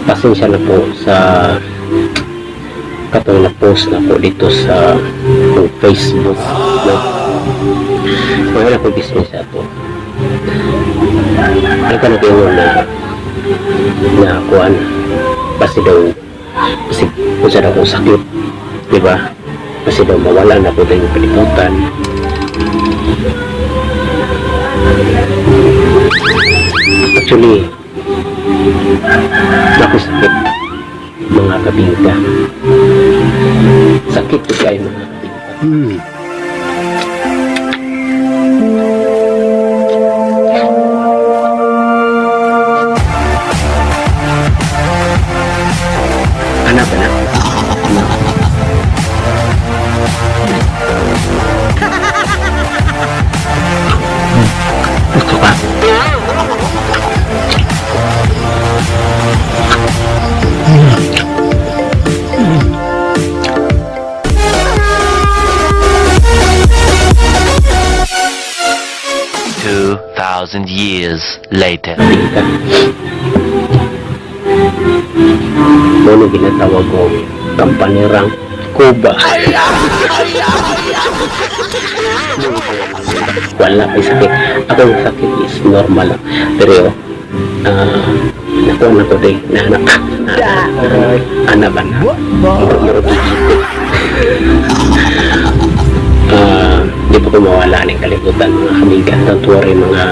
Pasensya na po sa katong na post na po dito sa kung Facebook, no? Wala ko business ato. Ano ka na na na kuan basta daw kasi kung sa akong sakit, di ba? Kasi daw mawala na ko yung kalibutan. Actually, ako sakit, mga kabingka. Sakit ko kayo, mga kabingka. Anak, anak. Anak. Gusto ka? 2,000 years later. Kabingka. Mo ginatawag ko kampanirang Cuba. Wala may sakit. Ako ang sakit is normal lang. Pero nakuha na ko din na anak na anak ba na muro gigitik. Di pa ko mawala ng kalibutan, mga kabingka. Don't worry, mga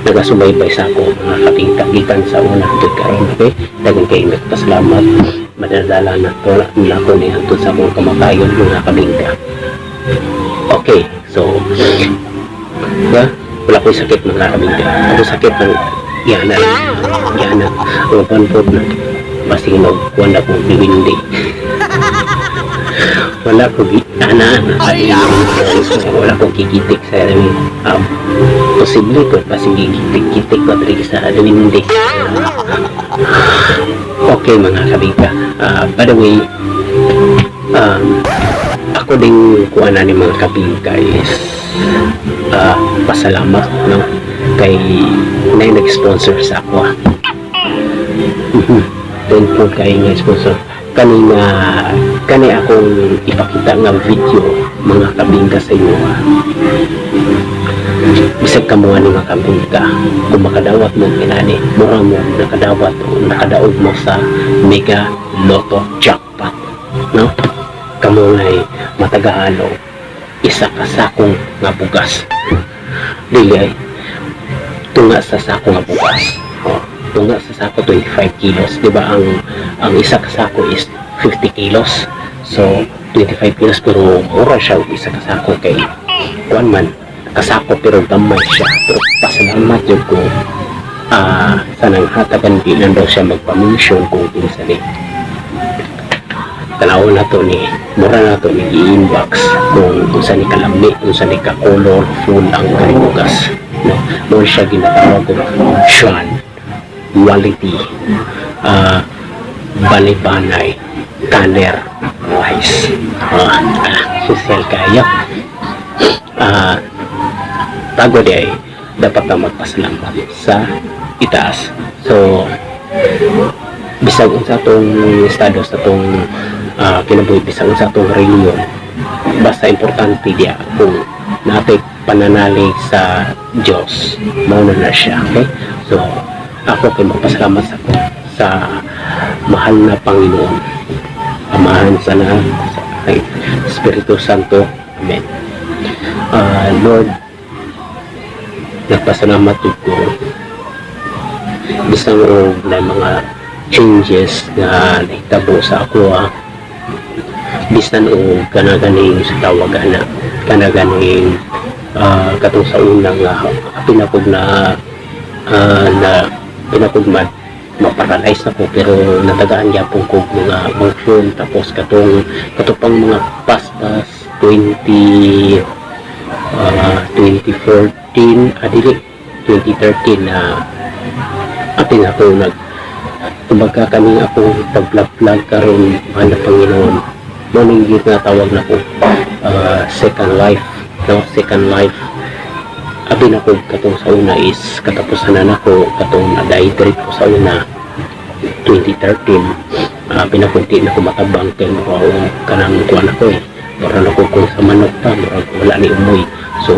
nagasubaybay sa ako, mga kabingka, gikan sa una hangtod karon, okay? Daghang kay nagpasalamat. Madadala na to na ako ni hangtod sa akong kamatayon, mga kabingka. Okay, so yeah, wala ko'y sakit, mga kabingka. Ako sakit ng yana yana ang panpod na basinog wala kong biwindi, wala ko gi ana wala ko gigitik sa posible ko basig gigitik-gitik ko diri sa duwindi. Okay, mga kabingka. By the way, ako ding kuha na ni mga kabingka is pasalamat, no, kay na nag-sponsor sa ako, ah. Thankful kay nga sponsor kani nga kani akong ipakita nga video, mga kabingka, sa inyo, ah. Bisag kamo ani, mga kabingka, kung makadawat mo inani, mura mo nakadawat o nakadaog mo sa Mega Lotto jackpot, no? Kamo ngay matagaan og isa ka sakong nga bugas, dili ay tunga sa sako nga bugas, oh, tunga sa sako, 25 kilos, di ba? Ang isa ka sako is 50 kilos, so 25 kilos, pero mura siya og isa ka sako kay kuan man kasako, pero gamay siya. Pero pasalamat jud ko sa nang hatagan. Di lang daw siya magpa-mention kung kinsa ni. Tanaw na to ni, mura na to ni i-inbox kung unsa ni kalami, unsa ni ka colorful ang bugas, no? Mo siya ginatawag ko Sean quality balibanay kaner rice. Social kayo. Bago di ay dapat na magpasalamat sa itaas. So bisag unsa tong estado sa tong kinabuhi, bisag unsa tong reliyon, basta importante diya kung natay pananalig sa Diyos, mao na na siya. Okay, so ako kay magpasalamat sa sa mahal na Panginoon Amahan sana sa kay Espiritu Santo. Amen. Lord, nagpasalamat jud ko bisan og na mga changes na nahitabo sa ako, ah. Bisan og kana ganing sa tawag ana, kana ganing katong sa una nga apil ako na na pinakugman maparalyze ako, pero natagaan gyapon ko mga motion. Tapos katong katong pang mga paspas 20 2014, dili, 2013 na apil ako nag kumbaga kami ako pag-vlog karon, mahal na Panginoon, mo ning ginatawag na ko second life, no? Second life. Abi na ko katong sa una is katapusan na nako, katong na-dehydrate ko sa una. 2013, pinakunti na ko matabang kay mura og kanang kuan ako eh. Mura na ko kung sa manok pa, mura wala ni umoy. So,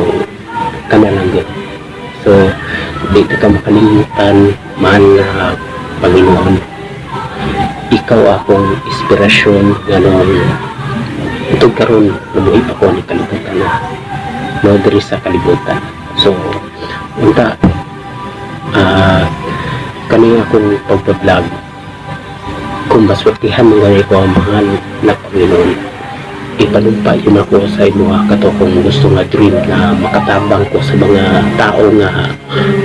kana lang gyud. So, di ka makalimutan, mahal na Panginoon. Ikaw akong inspirasyon nganong itong karon nabuhi pa ko ni kalibutan na no diri sa kalibutan. So, unta kani akong pagpa-vlog, kung maswertihan mo gani ko ang mahal na Panginoon, ipanumpa yun ako sa imo kato kung gusto nga dream na makatabang ko sa mga tao nga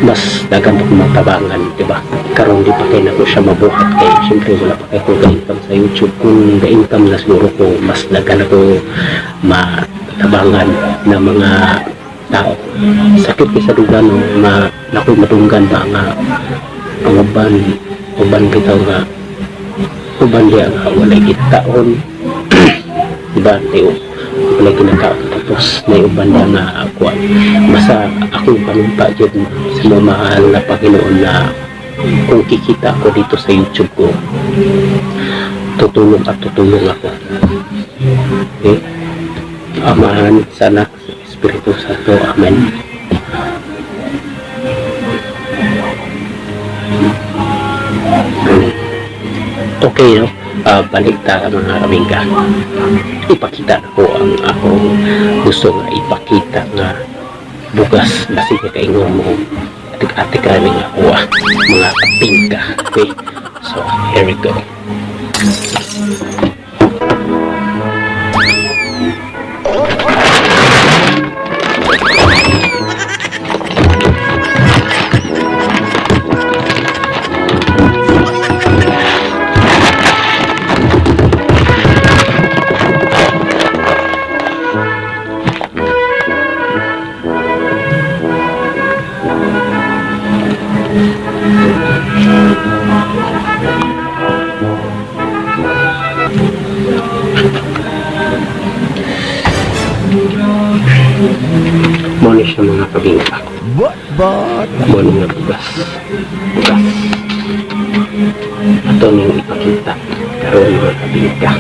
mas daghan pa kong matabangan, di ba? Karon di pa kay nako siya mabuhat kay syempre wala pa kay ko ga-income sa YouTube. Kung ga-income na siguro ko, mas daghan ako matabangan na mga tao. Sakit kay sa dugan, no, nga nakoy madunggan ba nga ang uban uban bitaw nga uban diya nga walay gitaon, diba? Di wala ginakaon, tapos may uban diya nga kuan. Basta akong panumpa jud sa mga mahal na Panginoon na kung kikita ako dito sa YouTube ko, tutulong at tutulong ako, okay? Amahan, sa Anak, sa Espiritu Santo. Amen. Okay, no? Balik ta, mga kabingka. Ipakita na ko ang akong gusto nga ipakita nga bugas. Basi ka kaingon mo atik-atik kami nga kuha, mga kapingka. Okay, so here we go. Mo ni siya, mga kabingka. What? But Mo ni nga bugas. Bugas. Ato ning ipakita karon, mga kabingka.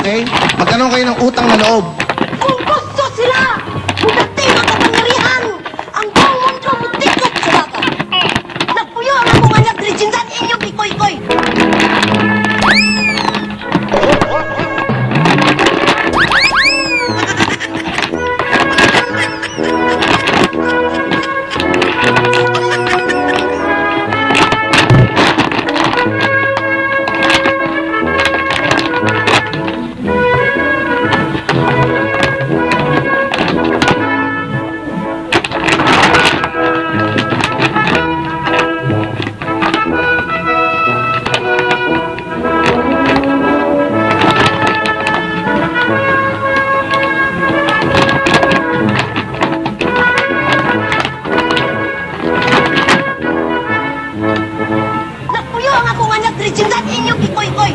Okay? Magkaroon kayo ng utang na loob. Kung gusto sila, mudating ang kapangyarihan. Ang buong mundo mutikop sa baka. Nagpuyo ang akong anak diri sa inyong ikoy-koy. Nagpuyo ang akong anak diri sa inyong ikoy-koy.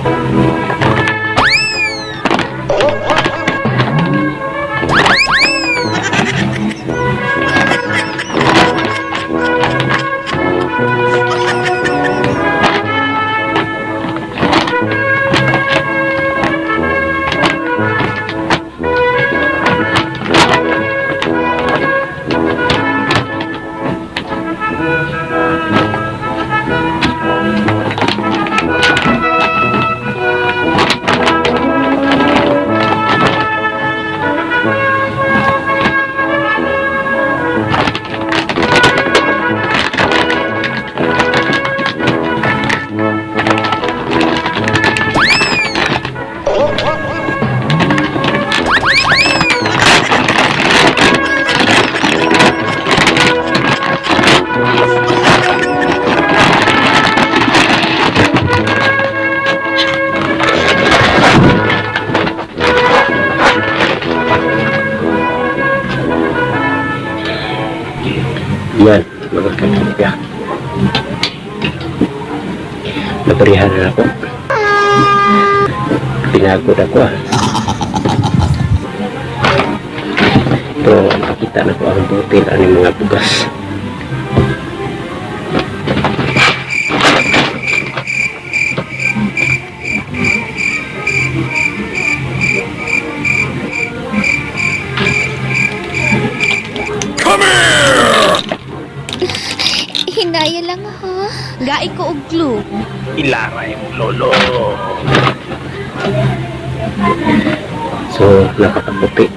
Yan, mga kabingka. Nabarihan na ako. Pinagod ako ah. Pero nakita na ko ang butil ani mga bugas. Hinaya lang ha. Gai ko og glue. Ilaray mo, lolo. So, napakaputi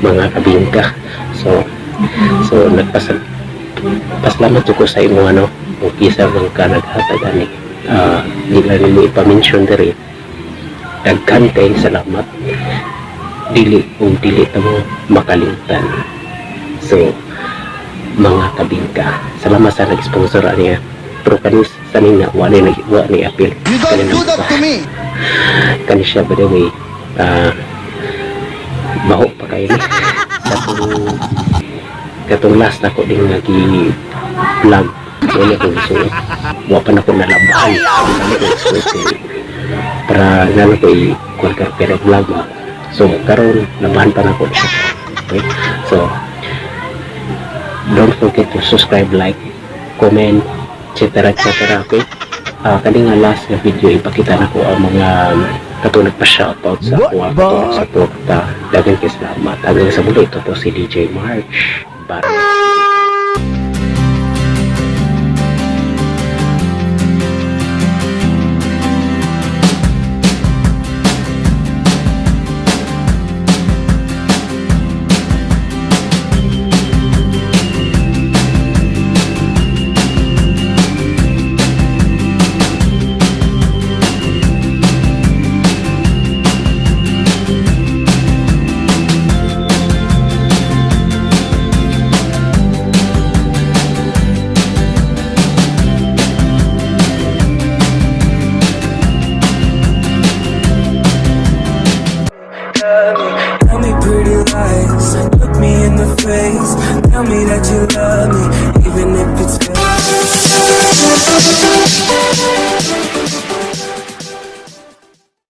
mga kabingka. So nagpasal pasalamat ko sa imo ano, kung kisa man ka naghatag ani. Ah, di lang nimo ipa-mention diri. Daghan kayong salamat. Dili kung dili ta mo makalimtan. So, mga kabingka, salamat sa nag-sponsor ani. Pero kanis sa ning na wa ni nag wa ni apil. You don't do that to me. Kani siya, by the way, baho pa kayo ni katong last nako din nga gi vlog, wala ko gisuot, wa pa nako nalabahan. Wala ko gisuot kay para ngano ko i kuan ka, pero vlog mo. So karon labahan pa nako siya. Okay, so don't forget to subscribe, like, comment, etc etc. Okay, kani nga last nga video, ipakita na ko ang mga katong nagpa-shoutout sa ako, katong suporta. Daghang kay salamat. Hanggang sa muli, ito po si DJ March. Bye.